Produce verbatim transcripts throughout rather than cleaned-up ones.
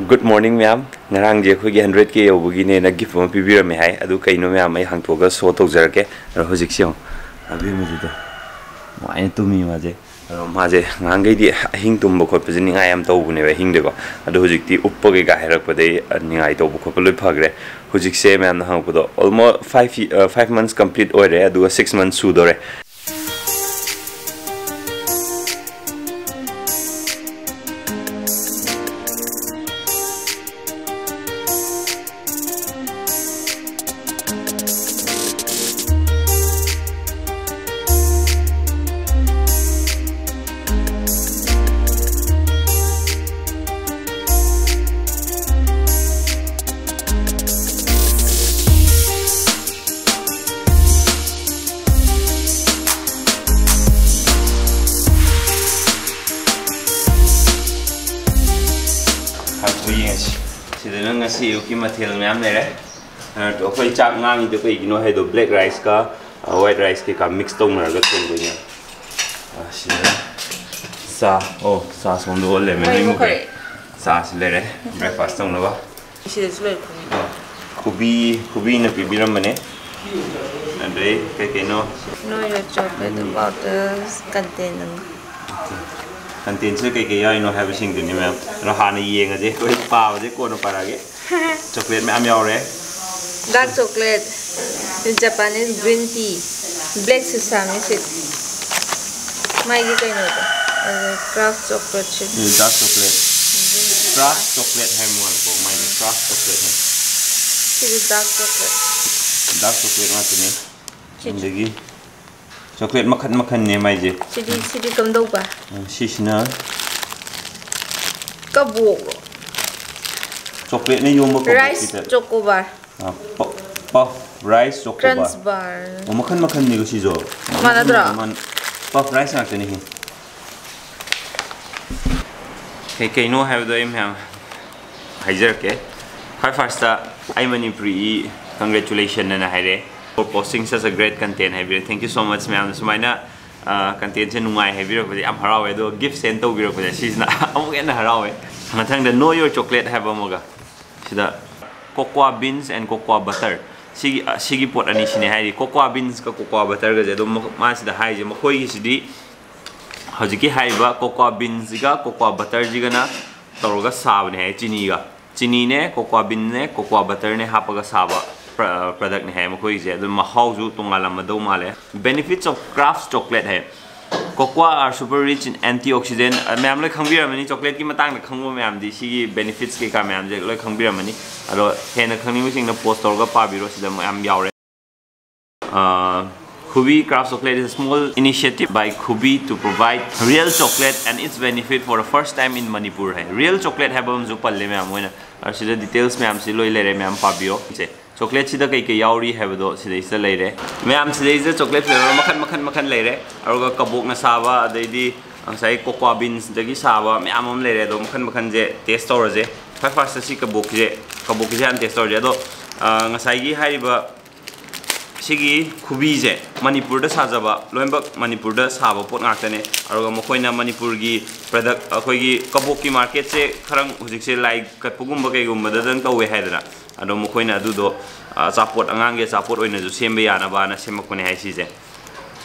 Good morning ꯃꯌꯥꯝ꯫ ꯉꯔꯥꯡꯁꯦ ꯑꯩꯈꯣꯏꯒꯤ ꯍꯟꯗ꯭ꯔꯦꯠ ꯀꯦ ꯌꯧꯕꯒꯤꯅꯦꯅ ꯒꯤꯐ ꯑꯃ ꯄꯤꯕꯤꯔꯝꯃꯦ ꯍꯥꯏ꯫ ꯑꯗꯨ ꯀꯩꯅꯣ ꯃꯌꯥꯝ, ꯑꯩ ꯍꯥꯡꯇꯣꯛꯑꯒ ꯁꯣ ꯇꯧꯖꯔꯛꯀꯦ꯫ ꯑꯗꯣ ꯍꯧꯖꯤꯛꯁꯦ ꯌꯦꯡꯉꯣ, ꯑꯕꯦꯝꯃꯁꯤꯗ ꯅꯨꯡꯉꯥꯏꯅ ꯇꯨꯝꯃꯤ ꯃꯥꯁꯦ꯫ ꯑꯗꯣ ꯃꯥꯁꯦ ꯉꯍꯥꯟꯈꯩꯗꯤ ꯑꯍꯤꯡ ꯇꯨꯝꯕ ꯈꯣꯠꯄꯁꯦ ꯅꯤꯡꯉꯥꯏ ꯌꯥꯝ ꯇꯧꯕꯅꯦꯕ ꯑꯍꯤꯡꯗꯀꯣ꯫ ꯑꯗꯣ ꯍꯧꯖꯤꯛꯇꯤ ꯎꯞꯄ ꯀꯩꯀꯥ ꯍꯥꯏꯔꯛꯄꯗꯩ, ꯑ, ꯅꯤꯡꯉꯥꯏ ꯇꯧꯕ ꯈꯣꯠꯄ ꯂꯣꯏ ꯐꯈ꯭ꯔꯦ꯫ ꯍꯧꯖꯤꯛꯁꯦ ꯃꯌꯥꯝꯅ ꯍꯪꯉꯛꯄꯗꯣ, almost five, uh, five months complete ꯑꯣꯏꯔꯦ, ꯑꯗꯨꯒ six months ꯁꯨꯗꯣꯔꯦ꯫ ꯍꯥꯞꯄꯨ ꯌꯦꯡꯉꯁꯤ꯫ ꯁꯤꯗꯅ ꯉꯁꯤ ꯑꯌꯨꯛꯀꯤ ꯃꯊꯦꯜ ꯃꯌꯥꯝ ꯂꯩꯔꯦ꯫ ꯑꯗꯣ ꯑꯩꯈꯣꯏ ꯆꯥꯛ ꯉꯥꯡꯉꯤꯗꯣ ꯀꯩꯒꯤꯅꯣ ꯍꯥꯏꯗꯣ, black rice ꯀ, ꯑ, white rice ꯀꯩꯀꯥ mix ꯇꯧꯅꯔꯒ ꯊꯣꯡꯗꯣꯏꯅꯦ꯫ ꯑ, ꯁꯤꯗ ꯆꯥ, ꯑꯣ, ꯆꯥ ꯁꯣꯝꯗ ꯑꯣꯜ ꯂꯩꯔꯝꯃꯦ꯫ ꯃꯩ ꯅꯣꯏ ꯃꯨꯠꯈ꯭ꯔꯦ꯫ ꯃꯨꯠꯈ꯭ꯔꯦ꯫ ꯆꯥꯁꯤ ꯂꯩꯔꯦ, breakfast ꯇꯧꯅꯕ꯫ ꯁꯤꯗꯁꯨ ꯂꯩ ꯈꯨꯕꯤ꯫ ꯑ, ꯈꯨꯕꯤ, ꯈꯨꯕꯤꯅ ꯄꯤꯕꯤꯔꯝꯕꯅꯦ꯫ ꯑꯗꯩ ꯀꯩ ꯀꯩꯅꯣ? ꯅꯣꯏꯅ ꯆꯣꯀ꯭ꯂꯦꯠ ꯕꯥꯎꯇꯜꯁ ꯀꯟꯇꯦꯟ ꯑꯃ꯫ ꯀꯟꯇꯦꯟꯁꯤꯗ ꯀꯩ ꯀꯩ ꯌꯥꯎꯔꯤꯅꯣ ꯍꯥꯏꯕꯁꯤꯡꯗꯨꯅꯤ ꯃꯌꯥꯝ꯫ ꯑꯗꯣ ꯍꯥꯟꯅ ꯌꯦꯡꯉꯁꯦ, ꯑꯩꯈꯣꯏ ꯄꯥꯕꯁꯦ ꯀꯣꯟꯅ ꯄꯥꯔꯛꯑꯒꯦ꯫ ꯆꯣꯀ꯭ꯂꯦꯠ ꯃꯌꯥꯝ ꯌꯥꯎꯔꯦ꯫ Dark chocolate, Japanese green tea, black sesame seed꯫ ꯃꯥꯒꯤ ꯀꯩꯅꯣꯗꯣ, ꯑꯗꯨ craft chocolate seed꯫ ꯁꯤ dark chocolate꯫ Craft chocolate ꯍꯥꯏꯕ ꯃꯥꯜꯂꯦꯀꯣ, ꯃꯥꯏꯗꯤ craft chocolate ꯍꯥꯏ꯫ ꯁꯤꯗꯤ dark chocolate꯫ Dark chocolate ꯉꯥꯛꯇꯅꯤ꯫ ꯁꯤ ꯑꯗꯒꯤ chocolate ꯃꯈꯟ ꯃꯈꯟꯅꯦ ꯃꯥꯏꯁꯦ꯫ ꯁꯤꯗꯤ, ꯁꯤꯗꯤ ꯀꯝꯗꯧꯕ? ꯁꯤꯁꯤꯅ ꯀꯕꯣꯛꯂꯣ? Chocolateꯅ ꯌꯣꯝꯕ ꯀꯕꯣꯛ rice ꯈꯤꯇ꯫ Chocobar꯫ ꯑ, pu-, puff rice chocobar꯫ Crunch bar꯫ ꯑꯣ, ꯃꯈꯟ ꯃꯈꯟꯅꯤꯀꯣ ꯁꯤꯁꯨ꯫ ꯃꯥꯟꯅꯗ꯭ꯔꯣ? ꯃꯥꯟ-, puff rice ꯉꯥꯛꯇꯅꯤ ꯁꯤ꯫ ꯀꯩ ꯀꯩꯅꯣ ꯍꯥꯏꯕꯗꯣ ꯑꯩ ꯃꯌꯥꯝ ꯍꯥꯏꯖꯔꯛꯀꯦ꯫ ꯈ꯭ꯋꯥꯏ firstꯇ ꯑꯩ ꯃꯅꯤꯄꯨꯔꯤ congratulation ꯑꯅ ꯍꯥꯏꯔꯦ꯫ For posting such a great content ꯍꯥꯏꯕꯤꯔꯦ꯫ Thank you so much ꯃꯌꯥꯝꯅ ꯁꯨꯃꯥꯏꯅ, ꯑ, contentꯁꯦ ꯅꯨꯡꯉꯥꯏ ꯍꯥꯏꯕꯤꯔꯛꯄꯁꯦ ꯌꯥꯝ ꯍꯔꯥꯎꯋꯦ꯫ ꯑꯗꯣ gift send ꯇꯧꯕꯤꯔꯛꯄꯁꯦ ꯁꯤꯁꯤꯅ ꯑꯃꯨꯛ ꯍꯦꯟꯅ ꯍꯔꯥꯎꯋꯦ꯫ ꯃꯊꯪꯗ Know Your Chocolate ꯍꯥꯏꯕ ꯑꯃꯒ, ꯁꯤꯗ cocoa beans and cocoa butter, ꯁꯤꯒꯤ, ꯑ, ꯁꯤꯒꯤ ꯄꯣꯠ ꯑꯅꯤꯁꯤꯅꯦ ꯍꯥꯏꯔꯤ, cocoa beansꯀ cocoa butterꯒꯁꯦ꯫ ꯑꯗꯨꯝ ꯃ-, ꯃꯥꯁꯤꯗ ꯍꯥꯏꯔꯤꯁꯦ, ꯃꯈꯣꯏꯒꯤꯁꯤꯗꯤ ꯍꯧꯖꯤꯛꯀꯤ ꯍꯥꯏꯔꯤꯕ cocoa beansꯁꯤꯒ cocoa butterꯁꯤꯒꯅ ꯇꯧꯔꯒ ꯁꯥꯕꯅꯦ ꯍꯥꯏ, ꯆꯤꯅꯤꯒ꯫ ꯆꯤꯅꯤꯅꯦ, cocoa beanꯅꯦ, cocoa butterꯅꯦ ꯍꯥꯞꯄꯒ ꯁꯥꯕ ꯄ꯭ꯔ-, productꯅꯦ ꯍꯥꯏ ꯃꯈꯣꯏꯒꯤꯁꯦ꯫ ꯑꯗꯨꯝ ꯃꯍꯥꯎꯁꯨ ꯇꯣꯉꯥꯜꯂꯝꯃꯗꯧ ꯃꯥꯜꯂꯦ꯫ Benefits of Kraft Chocolate high. Cocoa are super rich in antioxidant꯫ ꯑ, ꯃꯌꯥꯝ ꯂꯣꯏ ꯈꯪꯕꯤꯔꯝꯃꯅꯤ, chocolateꯀꯤ ꯃꯇꯥꯡꯗ ꯈꯪꯕ ꯃꯌꯥꯝꯗꯤ ꯁꯤꯒꯤ benefits ꯀꯩꯀꯥ ꯃꯌꯥꯝꯁꯦ ꯂꯣꯏ ꯈꯪꯕꯤꯔꯝꯃꯅꯤ꯫ ꯑꯗꯣ ꯍꯦꯟꯅ ꯈꯪꯅꯤꯡꯕꯁꯤꯡꯅ pause ꯇꯧꯔꯒ ꯄꯥꯕꯤꯔꯣ, ꯁꯤꯗ ꯃꯌꯥꯝ ꯌꯥꯎꯔꯦ꯫ ꯑ, Khubi Kraft Chocolate is a small initiative by Khubi to provide real chocolate and its benefit for the first time in Manipur high. Real chocolate ꯍꯥꯏꯕ ꯑꯃꯁꯨ ꯄꯜꯂꯦ ꯃꯌꯥꯝ ꯃꯣꯏꯅ꯫ ꯑ, ꯁꯤꯗ details ꯃꯌꯥꯝꯁꯤ ꯂꯣꯏ ꯂꯩꯔꯦ, ꯃꯌꯥꯝ ꯄꯥꯕꯤꯌꯣ꯫ ꯁꯦ, chocolateꯁꯤꯗ ꯀꯩ ꯀꯩ ꯌꯥꯎꯔꯤ ꯍꯥꯏꯕꯗꯣ ꯁꯤꯗꯩꯁꯤꯗ ꯂꯩꯔꯦ꯫ ꯃꯌꯥꯝ ꯁꯤꯗꯩꯁꯤꯗ chocolate flavour ꯃꯈꯟ, ꯃꯈꯟ, ꯃꯈꯟ ꯂꯩꯔꯦ꯫ ꯑꯗꯨꯒ ꯀꯕꯣꯛꯅ ꯁꯥꯕ, ꯑꯗꯩꯗꯤ ꯉꯁꯥꯏ cocoa beansꯗꯒꯤ ꯁꯥꯕ ꯃꯌꯥꯝ ꯑꯃ ꯂꯩꯔꯦ꯫ ꯑꯗꯣ ꯃꯈꯟ ꯃꯈꯟꯁꯦ test ꯇꯧꯔꯁꯦ꯫ ꯈ꯭ꯋꯥꯏ firstꯇ ꯁꯤ ꯀꯕꯣꯛꯀꯤꯁꯦ, ꯀꯕꯣꯛꯀꯤꯁꯦ ꯍꯥꯟꯅ test ꯇꯧꯔꯁꯦ꯫ ꯑꯗꯣ, ꯑ, ꯉꯁꯥꯏꯒꯤ ꯍꯥꯏꯔꯤꯕ ꯁꯤꯒꯤ ꯈꯨꯕꯤꯁꯦ ꯃꯅꯤꯄꯨꯔꯗ ꯁꯥꯖꯕ, ꯂꯣꯏꯅꯃꯛ ꯃꯅꯤꯄꯨꯔꯗ ꯁꯥꯕ ꯄꯣꯠ ꯉꯥꯛꯇꯅꯦ꯫ ꯑꯗꯨꯒ ꯃꯈꯣꯏꯅ ꯃꯅꯤꯄꯨꯔꯒꯤ product, ꯑꯩꯈꯣꯏꯒꯤ ꯀꯕꯣꯛꯀꯤ marketꯁꯦ ꯈꯔ ꯍꯧꯖꯤꯛꯁꯦ ꯂꯥꯏ ꯀꯠꯄꯒꯨꯝꯕ ꯀꯩꯒꯨꯝꯕꯗꯗꯪ ꯇꯧꯋꯦ ꯍꯥꯏꯗꯅ, ꯑꯗꯣ ꯃꯈꯣꯏꯅ ꯑꯗꯨꯗꯣ, ꯑ, ꯑꯆꯥꯄꯣꯠ, ꯑꯉꯥꯡꯒꯤ ꯑꯆꯥꯄꯣꯠ ꯑꯣꯏꯅꯁꯨ ꯁꯦꯝꯕ ꯌꯥꯅꯕꯅ ꯁꯦꯝꯃꯛꯄꯅꯦ ꯍꯥꯏ ꯁꯤꯁꯦ꯫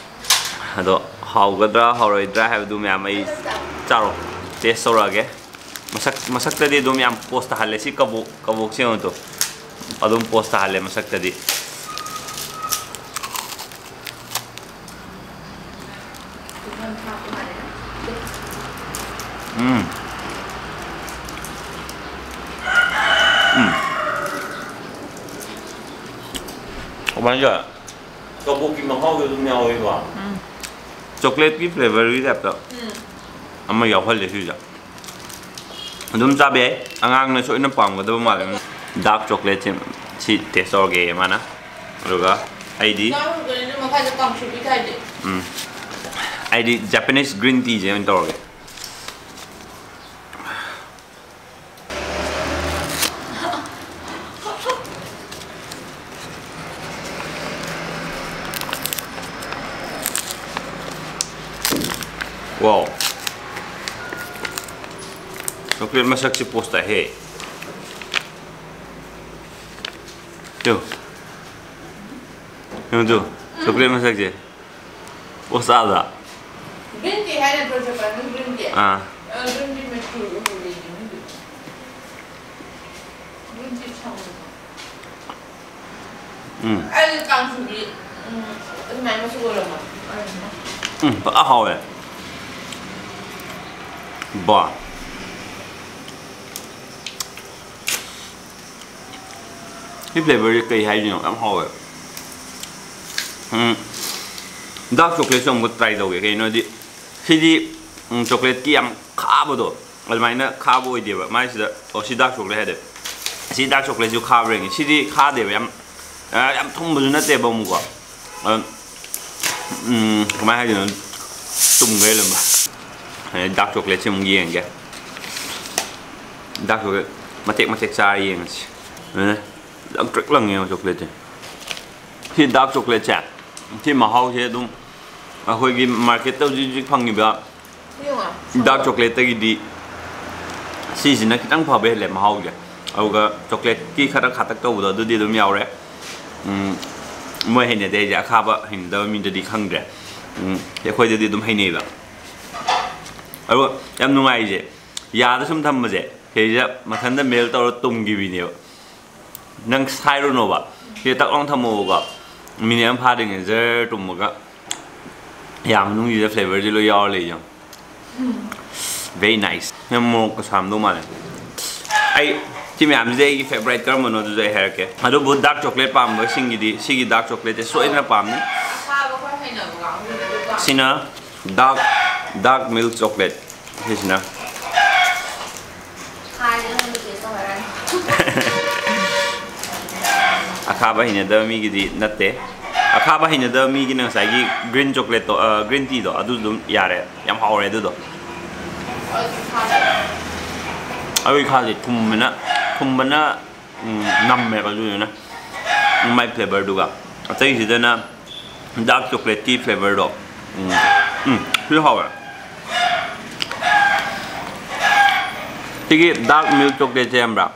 ꯑꯗꯣ ꯍꯥꯎꯒꯗ꯭ꯔꯥ ꯍꯥꯎꯔꯣꯏꯗ꯭ꯔꯥ ꯍꯥꯏꯕꯗꯨ ꯃꯌꯥꯝ ꯑꯩ ꯆꯥꯔꯣ, test ꯇꯧꯔꯛꯑꯒꯦ꯫ ꯃꯁꯛ, ꯃꯁꯛꯇꯗꯤ ꯑꯗꯨꯝ ꯌꯥꯝ pose ꯇꯥꯍꯜꯂꯦ꯫ ꯁꯤ ꯀꯕꯣꯛ, ꯀꯕꯣꯛꯁꯦ ꯌꯦꯡꯉꯨ ꯇꯨ꯫ ꯑꯗꯨꯝ pose ꯇꯥꯍꯜꯂꯦ ꯃꯁꯛꯇꯗꯤ꯫ ꯎꯝ꯫ ꯎꯝ꯫ ꯀꯃꯥꯏꯅ ꯇꯧꯋꯦ? ꯀꯕꯣꯛꯀꯤ ꯃꯍꯥꯎꯗꯣ ꯑꯗꯨꯝ ꯌꯥꯎꯋꯦꯀꯣ꯫ ꯎꯝ꯫ Chocolateꯀꯤ flavourꯒꯤ typeꯇ ꯎꯝ꯫ ꯑꯃ ꯌꯥꯎꯍꯜꯂꯦ ꯁꯤꯁꯦ꯫ ꯑꯗꯨꯝ ꯆꯥꯕ ꯌꯥꯏ, ꯑꯉꯥꯡꯅꯁꯨ ꯑꯣꯏꯅ ꯄꯥꯝꯒꯗꯕ ꯃꯥꯜꯂꯦ꯫ Dark chocolateꯁꯦ ꯁꯤ test ꯇꯧꯔꯒꯦ ꯃꯥꯅ꯫ ꯑꯗꯨꯒ ꯑꯩꯗꯤ ꯆꯥꯔꯨꯕꯅꯤꯅ ꯃꯈꯥꯗ ꯀꯥꯡꯁꯨ ꯄꯤꯊꯥꯏꯗꯤ꯫ ꯎꯝ꯫ ꯑꯩꯗꯤ Japanese green teaꯁꯦ ꯑꯣꯏꯅ ꯇꯧꯔꯒꯦ꯫ Wow. So ꯆꯣꯀ꯭ꯂꯦꯠ ꯃꯁꯛꯁꯦ ꯄꯣꯁ ꯇꯥꯏꯍꯦ꯫ ꯇꯨ꯫ ꯌꯦꯡꯉꯨ ꯇꯨ꯫ ꯆꯣꯀ꯭ꯂꯦꯠ ꯃꯁꯛꯁꯦ꯫ ꯄꯣꯁ ꯇꯥꯗ꯭ꯔꯥ? Green tea ꯍꯥꯏ ꯅꯠꯇ꯭ꯔꯣ, ꯆꯣꯀ꯭ꯂꯦꯠ? Green tea? ꯑꯥ꯫ ꯑ, green tea ꯃꯆꯨ ꯎꯔꯦ ꯃꯤꯗꯤ꯫ Green tea ꯁꯪꯕꯗꯣ꯫ ꯎꯝ꯫ ꯑꯩ ꯀꯥꯡꯁꯨꯕꯤ, ꯎꯝ, ꯑꯗꯨꯃꯥꯏꯅꯁꯨ ꯑꯣꯏꯔꯝꯃꯣꯏ꯫ ꯎꯝ, ꯐꯖ ꯍꯥꯎꯋꯦ꯫ ꯕꯥ꯫ ꯁꯤ flavorꯁꯦ ꯀꯩ ꯍꯥꯏꯗꯣꯏꯅꯣ? ꯌꯥꯝ ꯍꯥꯎꯋꯦ꯫ ꯎꯝ, dark chocolateꯁꯨ ꯑꯃꯨꯛ try ꯇꯧꯒꯦ꯫ ꯀꯩꯅꯣꯗꯤ ꯁꯤꯗꯤ, ꯎꯝ, chocolateꯀꯤ ꯌꯥꯝ ꯈꯥꯕꯗꯣ, ꯑꯗꯨꯃꯥꯏꯅ ꯈꯥꯕ ꯑꯣꯏꯗꯦꯕ꯫ ꯃꯥꯏꯁꯤꯗ, ꯑꯣ, ꯁꯤ dark chocolate ꯍꯥꯏꯗꯣꯏ꯫ ꯁꯤ dark chocolateꯁꯨ ꯈꯥꯕ꯭ꯔꯥ ꯌꯦꯡꯒꯦ꯫ ꯁꯤꯗꯤ ꯈꯥꯗꯦꯕ, ꯌꯥꯝ, ꯑ, ꯌꯥꯝ ꯊꯨꯝꯕꯁꯨ ꯅꯠꯇꯦꯕ ꯑꯃꯨꯛꯀꯣ꯫ ꯑ, ꯎꯝ, ꯀꯃꯥꯏꯅ ꯍꯥꯏꯗꯣꯏꯅꯣ? ꯇꯨꯝꯈ꯭ꯔꯦ ꯂꯣꯏꯅꯃꯛ꯫ ꯑꯗꯩ dark chocolateꯁꯤ ꯑꯃꯨꯛ ꯌꯦꯡꯒꯦ꯫ Dark chocolate ꯃꯇꯦꯛ ꯃꯇꯦꯛ ꯆꯥꯔ ꯌꯦꯡꯉꯁꯤ꯫ ꯑꯗꯨꯅ ꯂꯪꯇ꯭ꯔꯤꯛ ꯂꯪꯉꯦꯕ chocolateꯁꯦ꯫ ꯁꯤ dark chocolateꯁꯦ, ꯁꯤ ꯃꯍꯥꯎꯁꯦ ꯑꯗꯨꯝ ꯑꯩꯈꯣꯏꯒꯤ marketꯇ ꯍꯧꯖꯤꯛ ꯍꯧꯖꯤꯛ ꯐꯪꯉꯤꯕ ꯁꯤ ꯌꯦꯡꯉꯣ꯫ Dark chocolateꯇꯒꯤꯗꯤ ꯁꯤꯁꯤꯅ ꯈꯤꯇꯪ ꯐꯕ ꯍꯦꯜꯂꯦ ꯃꯍꯥꯎꯁꯦ꯫ ꯑꯗꯨꯒ chocolateꯀꯤ ꯈꯔ ꯈꯥꯇꯛ ꯇꯧꯕꯗꯣ ꯑꯗꯨꯗꯤ ꯑꯗꯨꯝ ꯌꯥꯎꯔꯦ꯫ ꯎꯝ, ꯃꯣꯏ ꯍꯩꯅꯗꯦ ꯍꯥꯏꯁꯦ, ꯑꯈꯥꯕ ꯍꯩꯅꯗꯕ ꯃꯤꯗꯗꯤ ꯈꯪꯗ꯭ꯔꯦ꯫ ꯎꯝ, ꯑꯩꯈꯣꯏꯗꯗꯤ ꯑꯗꯨꯝ ꯍꯩꯅꯩꯕ꯫ ꯑꯗꯨꯒ ꯌꯥꯝ ꯅꯨꯡꯉꯥꯏꯔꯤꯁꯦ, ꯌꯥꯗ ꯁꯨꯝ ꯊꯝꯕꯁꯦ, ꯁꯤꯁꯤꯗ ꯃꯊꯟꯇ melt ꯇꯧꯔ ꯇꯨꯝꯈꯤꯕꯤꯅꯦꯕ꯫ ꯅꯪ ꯁꯥꯏꯔꯨꯅꯣꯕ꯫ ꯁꯤ ꯇꯛ ꯂꯥꯎꯅ ꯊꯝꯃꯣꯕꯀꯣ꯫ Minute ꯑꯃ ꯐꯥꯗ꯭ꯔꯤꯉꯩ ꯖꯔ ꯇꯨꯝꯃꯒ ꯌꯥ ꯃꯅꯨꯡꯁꯤꯗ flavorꯁꯤ ꯂꯣꯏ ꯌꯥꯎꯔ ꯂꯩ ꯌꯦꯡꯉꯣ꯫ Very nice꯫ ꯌꯥꯝ ꯃꯣꯔꯣꯛꯀ ꯁꯥꯔꯝꯗꯧ ꯃꯥꯜꯂꯦ꯫ ꯑꯩ ꯁꯤ ꯃꯌꯥꯝꯁꯤꯗꯩ ꯑꯩꯒꯤ favourite ꯀꯔꯝꯕꯅꯣ ꯑꯗꯨꯁꯨ ꯑꯩ ꯍꯥꯏꯔꯛꯀꯦ꯫ ꯑꯗꯨꯕꯨ dark chocolate ꯄꯥꯝꯕꯁꯤꯡꯒꯤꯗꯤ ꯁꯤꯒꯤ dark chocolateꯁꯦ ꯁꯣꯏꯗꯅ ꯄꯥꯝꯅꯤ꯫ ꯑꯁꯥꯕ ꯈꯔ ꯍꯩꯅꯕ ꯀꯥꯡꯕꯨꯗꯤ ꯑꯗꯨ ꯄꯥꯝꯃꯤ꯫ ꯁꯤꯅ dark, dark milk chocolate꯫ ꯁꯤꯁꯤꯅ꯫ ꯍꯥꯏꯗꯤ ꯑꯩꯉꯣꯟꯗ taste ꯇꯧꯍꯜꯂꯅꯤ꯫ ꯑꯈꯥꯕ ꯍꯩꯅꯗꯕ ꯃꯤꯒꯤꯗꯤ ꯅꯠꯇꯦ꯫ ꯑꯈꯥꯕ ꯍꯩꯅꯗꯕ ꯃꯤꯒꯤꯅ ꯉꯁꯥꯏꯒꯤ green chocolateꯇꯣ, ꯑ, green teaꯗꯣ ꯑꯗꯨ ꯑꯗꯨꯝ ꯌꯥꯔꯦ꯫ ꯌꯥꯝ ꯍꯥꯎꯔꯦ ꯑꯗꯨꯗꯣ꯫ ꯑꯩꯗꯤ ꯈꯥꯗꯦ꯫ ꯑꯩ ꯈꯥꯗꯦ꯫ ꯊꯨꯝꯕꯅ, ꯊꯨꯝꯕꯅ ꯎꯝ, ꯅꯝꯃꯦꯕ ꯑꯗꯨꯗꯨꯅ꯫ ꯃꯥꯏ flavorꯗꯨꯒ꯫ ꯑꯇꯩꯁꯤꯗꯅ dark chocolateꯀꯤ flavorꯗꯣ꯫ ꯎꯝ, ꯎꯝ, ꯁꯤ ꯍꯥꯎꯋꯦ꯫ ꯁꯤꯒꯤ dark milk chocolate ꯁꯦ ꯈꯪꯕ꯭ꯔꯥ?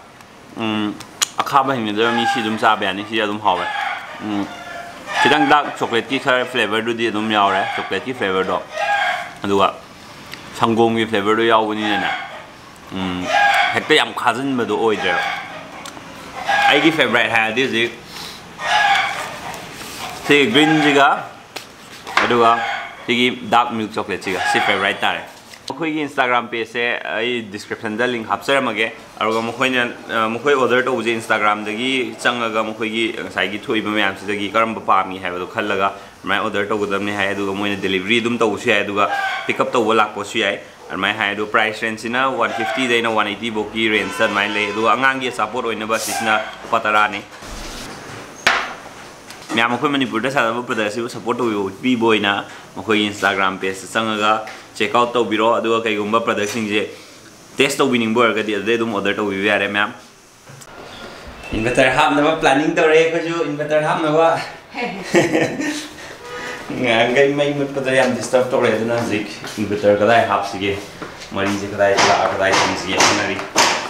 ꯎꯝ, ꯑꯈꯥꯕ ꯍꯩꯅꯗꯕ ꯃꯤ ꯁꯤ ꯑꯗꯨꯝ ꯆꯥꯕ ꯌꯥꯅꯤ, ꯁꯤꯗꯤ ꯑꯗꯨꯝ ꯍꯥꯎꯋꯦ꯫ ꯎꯝ, ꯈꯤꯇꯪ dark chocolate ꯀꯤ ꯈꯔ flavour ꯗꯨꯗꯤ ꯑꯗꯨꯝ ꯌꯥꯎꯔꯦ, chocolate ꯀꯤ flavour ꯗꯣ, ꯑꯗꯨꯒ ꯁꯪꯒꯣꯝꯒꯤ flavour ꯗꯣ ꯌꯥꯎꯕꯅꯤꯅꯅꯦ, ꯎꯝ, ꯍꯦꯛꯇ ꯌꯥꯝ ꯈꯥꯖꯤꯟꯕꯗꯣ ꯑꯣꯏꯗ꯭ꯔꯦꯕ꯫ ꯑꯩꯒꯤ favourite ꯍꯥꯏꯔꯗꯤ ꯍꯧꯖꯤꯛ ꯁꯤ green ꯁꯤꯒ ꯑꯗꯨꯒ ꯁꯤꯒꯤ dark milk chocolate ꯁꯤꯒ, ꯁꯤ favourite ꯇꯥꯔꯦ꯫ ꯃꯈꯣꯏꯒꯤ Instagram page ꯁꯦ ꯑꯩ description ꯗ link ꯍꯥꯞꯆꯔꯝꯃꯒꯦ꯫ ꯑꯗꯨꯒ ꯃꯈꯣꯏꯅ, ꯑ, ꯃꯈꯣꯏ order ꯇꯧꯕꯁꯦ Instagram ꯗꯒꯤ ꯆꯪꯉꯒ ꯃꯈꯣꯏꯒꯤ ꯉꯁꯥꯏꯒꯤ ꯊꯣꯛꯏꯕ ꯃꯌꯥꯝꯁꯤꯗꯒꯤ ꯀꯔꯝꯕ ꯄꯥꯝꯃꯤ ꯍꯥꯏꯕꯗꯣ ꯈꯜꯂꯒ ꯑꯗꯨꯃꯥꯏꯅ order ꯇꯧꯒꯗꯕꯅꯤ ꯍꯥꯏ꯫ ꯑꯗꯨꯒ ꯃꯣꯏꯅ delivery ꯑꯗꯨꯝ ꯇꯧꯕꯁꯨ ꯌꯥꯏ, ꯑꯗꯨꯒ pick up ꯇꯧꯕ ꯂꯥꯛꯄꯁꯨ ꯌꯥꯏ꯫ ꯑꯗꯨꯃꯥꯏꯅ ꯍꯥꯏ꯫ ꯑꯗꯣ price range ꯁꯤꯅ one fifty ꯗꯩꯅ one eighty ꯐꯥꯎꯒꯤ range ꯇ ꯑꯗꯨꯃꯥꯏꯅ ꯂꯩ꯫ ꯑꯗꯨꯒ ꯑꯉꯥꯡꯒꯤ ꯑꯆꯥꯄꯣꯠ ꯑꯣꯏꯅꯕ ꯁꯤꯁꯤꯅ ꯂꯨꯄꯥ ꯇꯔꯥꯅꯤ꯫ ꯃꯌꯥꯝ, ꯑꯩꯈꯣꯏ ꯃꯅꯤꯄꯨꯔꯗ ꯁꯥꯖꯕ product ꯁꯤꯕꯨ support ꯇꯧꯕꯤꯕ ꯎꯠꯄꯤꯕ ꯑꯣꯏꯅ ꯃꯈꯣꯏꯒꯤ Instagram page ꯇ ꯆꯪꯉꯒ check out ꯇꯧꯕꯤꯔꯣ꯫ ꯑꯗꯨꯒ ꯀꯩꯒꯨꯝꯕ product ꯁꯤꯡꯁꯦ test ꯇꯧꯕꯤꯅꯤꯡꯕ ꯑꯣꯏꯔꯒꯗꯤ ꯑꯗꯨꯗꯩ ꯑꯗꯨꯝ order ꯇꯧꯕꯤꯕ ꯌꯥꯔꯦ ꯃꯌꯥꯝ꯫ Inverter ꯍꯥꯞꯅꯕ planning ꯇꯧꯔꯦ ꯑꯩꯈꯣꯏꯁꯨ, inverter ꯍꯥꯞꯅꯕ꯫ ꯉꯔꯥꯡꯈꯩ ꯃꯩ ꯃꯨꯠꯄꯗ ꯌꯥꯝ disturb ꯇꯧꯔꯦ, ꯑꯗꯨꯅ ꯍꯧꯖꯤꯛ inverter ꯀꯗꯥꯏ ꯍꯥꯞꯁꯤꯒꯦ, ꯃꯔꯤꯁꯦ ꯀꯗꯥꯏ ꯂꯥꯛꯑ ꯀꯗꯥꯏ ꯊꯝꯁꯤꯒꯦ ꯈꯟꯅꯔꯤ꯫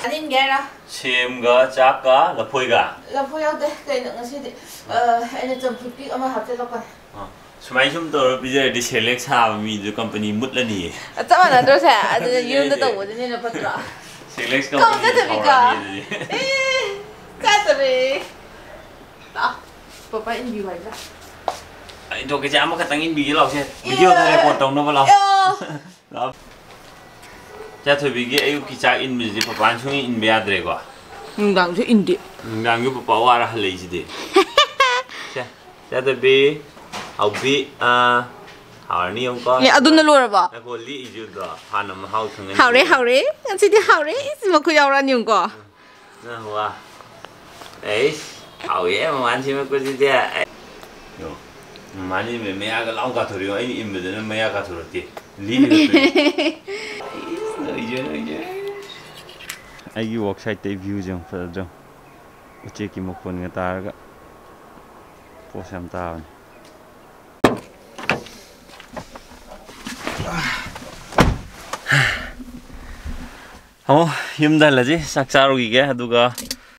ꯆꯥꯅꯤꯡꯒꯦ ꯍꯥꯏꯔꯣ? ꯁꯦꯝꯒ ꯆꯥꯛꯀ ꯂꯐꯣꯏꯒ꯫ ꯂꯐꯣꯏ ꯌꯥꯎꯗꯦ꯫ ꯀꯩꯅꯣ ꯉꯁꯤꯗꯤ? ꯑ, ꯑꯩꯅ ꯆꯝꯐꯨꯠꯀꯤ ꯑꯃ ꯍꯥꯞꯆꯤꯜꯂꯛꯄꯅꯦ꯫ ꯑ, ꯁꯨꯃꯥꯏ ꯁꯨꯝ ꯇꯧꯔ ꯄꯤꯖꯔꯗꯤ Cerelac ꯁꯥꯕ ꯃꯤꯗꯨ company ꯃꯨꯠꯂꯅꯤꯌꯦ꯫ ꯆꯞ ꯃꯥꯟꯅꯗ꯭ꯔꯣ ꯁꯦ? ꯑꯗꯨꯅ ꯑꯗꯨꯅꯦ ꯌꯨꯝꯗ ꯍꯥꯏꯁꯦ꯫ ꯇꯧꯕꯗꯨꯅ ꯍꯦꯟꯅ ꯐꯠꯇ꯭ꯔꯣ? Cerelac ꯀꯧ company ꯆꯠꯇꯕꯤꯀꯣ? ꯁꯥꯎꯔꯛꯑꯅꯤ ꯑꯗꯨꯗꯤ꯫ ꯑꯦ, ꯆꯠꯇꯕꯤ꯫ ꯂꯥꯛꯑꯣ, ꯄꯄꯥ ꯏꯟꯕꯤꯌꯨ ꯍꯥꯏꯕ꯭ꯔꯥ? ꯑꯩ ꯇꯣꯛꯀꯦꯁꯦ, ꯑꯃꯈꯛꯇꯪ ꯏꯟꯕꯤꯒꯦ ꯂꯥꯛꯑꯣꯁꯦ꯫ Video ꯗ record ꯇꯧꯅꯕ ꯂꯥꯛꯑꯣ꯫ ꯑꯦ꯫ ꯂꯥꯛꯑꯣ꯫ ꯏꯆꯥꯊꯣꯏꯕꯤꯒꯤ ꯑꯌꯨꯛꯀꯤ ꯆꯥꯛ ꯏꯟꯕꯁꯤꯗꯤ ꯄꯄꯥꯅ ꯁꯨꯡꯏꯟ ꯏꯟꯕ ꯌꯥꯗ꯭ꯔꯦꯀꯣ꯫ ꯅꯨꯡꯗꯥꯡꯁꯨ ꯏꯟꯗꯦ꯫ ꯅꯨꯡꯗꯥꯡꯁꯨ ꯄꯄꯥ ꯋꯥꯔ ꯍꯜꯂꯛꯏꯁꯤꯗꯤ꯫ ꯁꯦ, ꯏꯆꯥꯊꯣꯏꯕꯤ, ꯍꯥꯎꯕꯤ, ꯑꯥ, ꯍꯥꯎꯔꯅꯤ ꯌꯦꯡꯉꯨꯀꯣ꯫ ꯑꯦ, ꯑꯗꯨꯅ ꯂꯣꯏꯔꯕꯣ? ꯉꯥꯏꯈꯣ, ꯂꯤꯛꯏꯁꯤ ꯎꯗ꯭ꯔꯣ? ꯍꯥꯟꯅ ꯃꯍꯥꯎ ꯈꯪꯍꯟꯒꯦ꯫ ꯍꯥꯎꯔꯦ, ꯍꯥꯎꯔꯦ꯫ ꯉꯁꯤꯗꯤ ꯍꯥꯎꯔꯦ꯫ ꯏꯁ, ꯃꯈꯨꯠ ꯌꯥꯎꯔꯛꯑꯅꯤ ꯌꯦꯡꯉꯨꯀꯣ꯫ ꯅꯪ ꯋꯥ꯫ ꯑꯩꯁ, ꯍꯥꯎꯋꯦ ꯃꯃꯥꯅ ꯁꯦꯝꯃꯛꯄꯁꯤꯗꯤ꯫ ꯌꯣ, ꯃꯃꯥꯅ ꯏꯟꯕ ꯃꯌꯥꯒ ꯂꯥꯎ ꯀꯥꯊꯣꯔꯛꯏꯉꯣ, ꯑꯩꯅ ꯏꯟꯕꯗꯅ ꯃꯌꯥ ꯀꯥꯊꯣꯔꯛꯇꯦ꯫ ꯂꯤꯔꯤꯕ ꯇꯨ꯫ ꯏꯁ, ꯅꯣꯏꯁꯨ, ꯅꯣꯏꯁꯨ꯫ ꯑꯩꯒꯤ work site ꯇꯩ view ꯁꯦ ꯌꯦꯡꯉꯨ, ꯐꯖꯗ꯭ꯔꯣ? ꯎꯆꯦꯛꯀꯤ ꯃꯈꯣꯟꯒ ꯇꯥꯔꯒ ꯄꯣꯁ ꯌꯥꯝ ꯇꯥꯕꯅꯦ꯫ ꯑꯃꯨꯛ ꯌꯨꯝꯗ ꯍꯜꯂꯁꯤ, ꯆꯥꯛ ꯆꯥꯔꯨꯈꯤꯒꯦ, ꯑꯗꯨꯒ